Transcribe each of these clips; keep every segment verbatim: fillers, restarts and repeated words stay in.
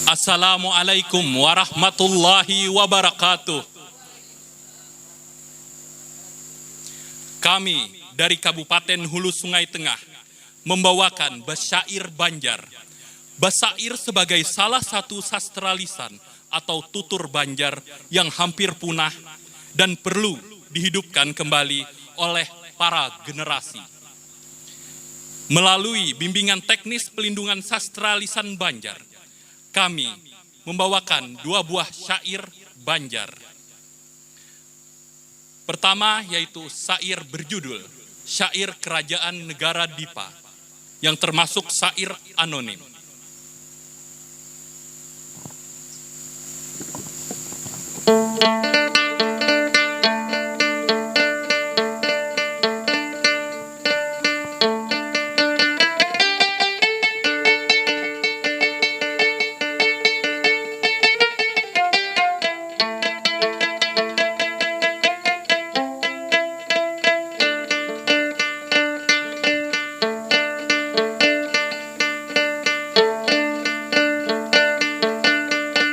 Assalamualaikum warahmatullahi wabarakatuh. Kami dari Kabupaten Hulu Sungai Tengah membawakan basyair Banjar. Basyair sebagai salah satu sastra lisan atau tutur Banjar yang hampir punah dan perlu dihidupkan kembali oleh para generasi. Melalui bimbingan teknis pelindungan sastra lisan Banjar, kami membawakan dua buah syair Banjar. Pertama yaitu syair berjudul Syair Kerajaan Negara Dipa yang termasuk syair anonim.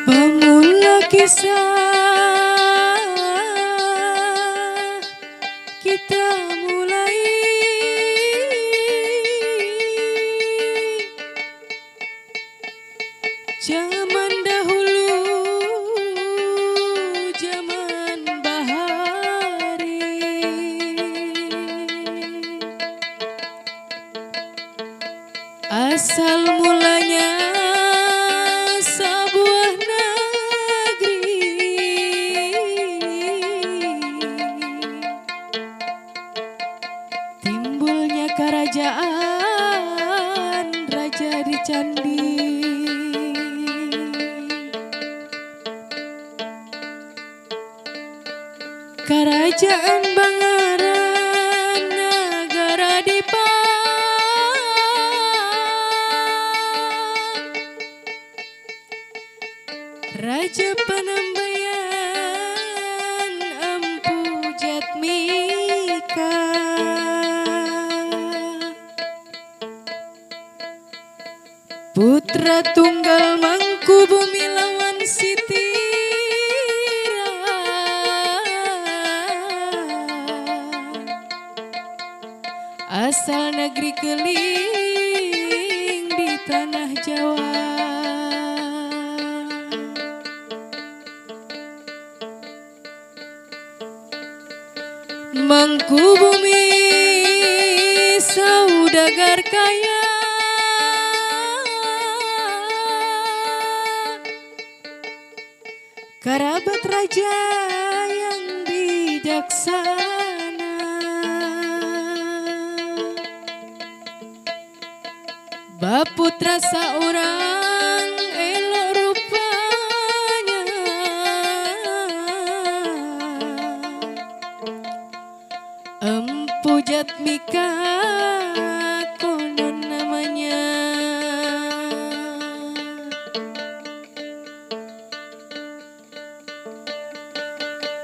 Pemula kisah kita mulai zaman dahulu, zaman bahari. Asal mulanya sabuah negeri, timbulnya karajaan raja di candi. Karajaan bangaran Nagara Dipa. Raja Panambayan Empu Jatmika. Putra tunggal Mangkubumi lawan Siti Raja. Asal negeri Keling di tanah Jawa. Mangkubumi saudagar kaya, karabat raja yang bijaksana. Baputra saurang elok rupanya. Empu Jatmika konon namanya.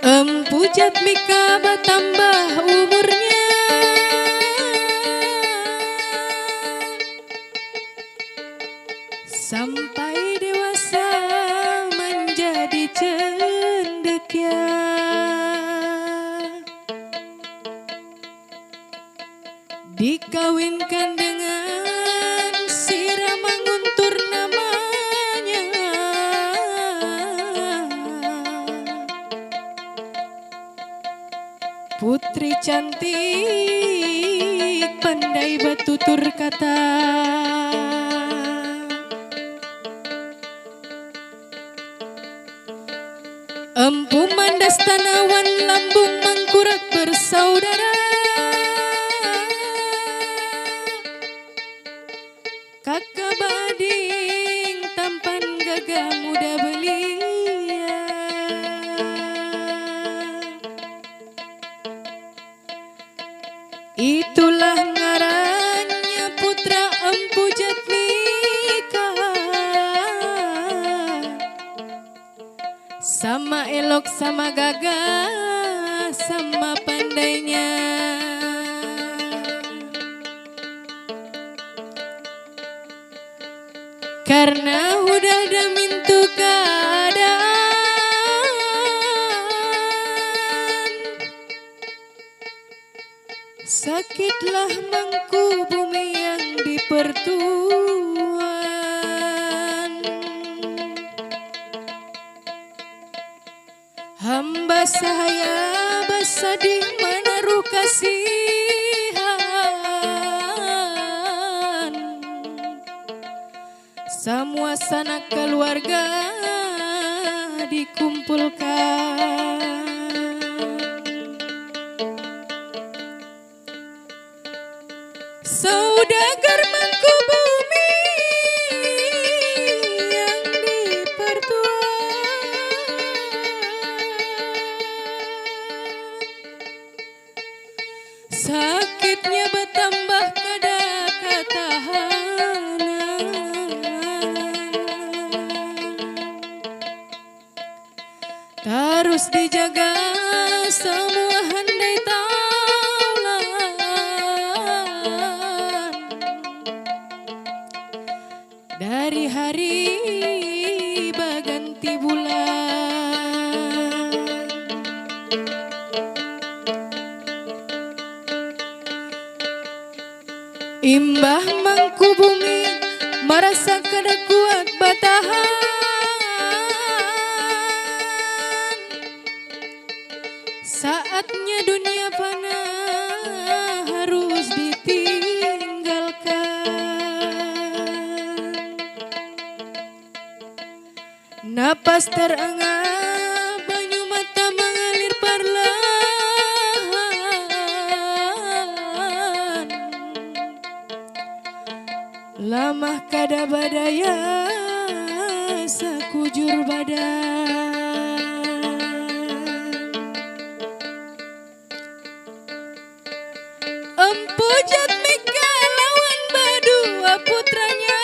Empu Jatmika batambah umurnya, sampai dewasa manjadi cendekia. Dikawinkan dengan si Rama Nguntur namanya. Putri cantik pandai batutur kata. Empu Mandastana wan Lambung Mangkurat bersaudara. Kaka baading tampan gagah muda belia. Itulah ngarannya putra Empu Jatmika. Sama elok, sama gagah, sama pandainya. Karna hudah damin Mangku bumi yang dipertuan, hamba sahaya basadih manaruh kasihan. Samua sanak kaluarga dikumpulkan. Saudagar mangku bumi yang dipertua. Sakitnya batambah kada katahanan. Tarus dijaga samua handai taulan. Dari hari baganti bulan. Imbah mangku bumi marasa kada kuat batahan. Saatnya dunia fana harus ditinggalkan. Napas terengah, banyu mata mengalir perlahan. Lamah kada badaya sakujur badan. Empu Jatmika lawan badua putranya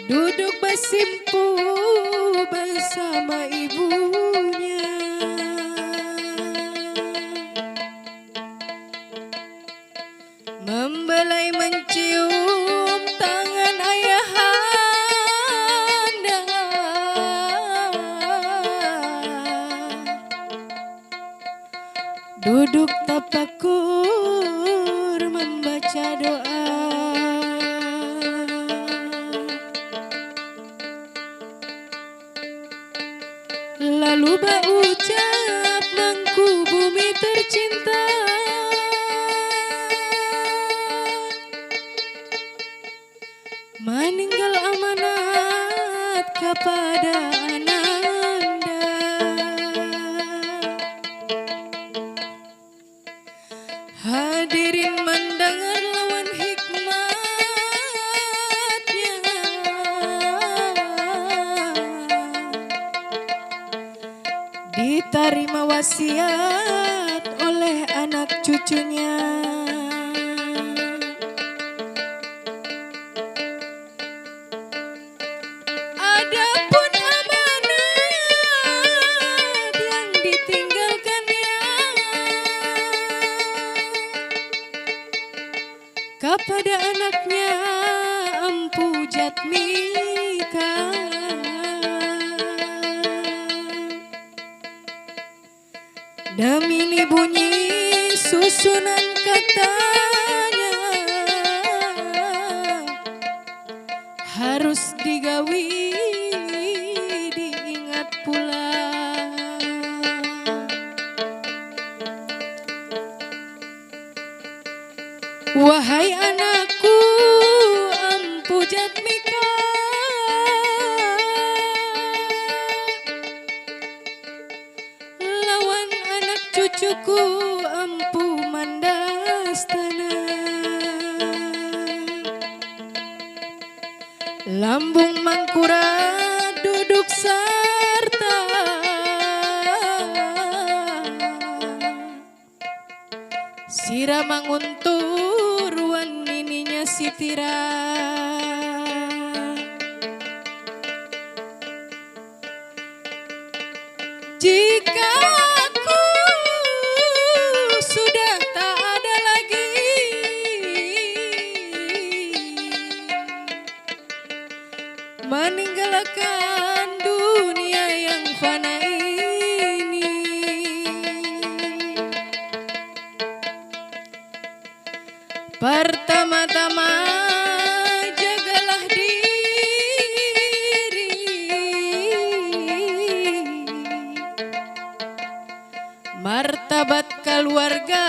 duduk basimpu bersama ibunya. Membelai mencium tangan ayahanda. Duduk tapakur membaca doa. Lalu baucap mangku bumi tercinta, maninggal amanat kapada ananda. Hadirin mandangar lawan hikmatnya. Ditarima wasiat oleh anak cucunya. Adapun amanat yang ditinggalkannya kapada anaknya Empu Jatmika. Damini bunyi susunan katanya harus digawi diingat pulang. Wahai anakku Empu Jatmika, lawan anak cucuku Empu Mandastana. Lambung mangkurat duduk sarta sira manguntur wan nininya sitira. Jika aku sudah tak ada lagi, meninggalkan dunia yang fana ini. Pertama-tama jagalah diri. Martabat keluarga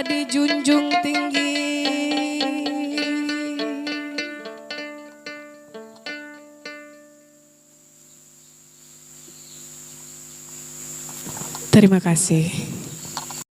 dijunjung tinggi. Terima kasih.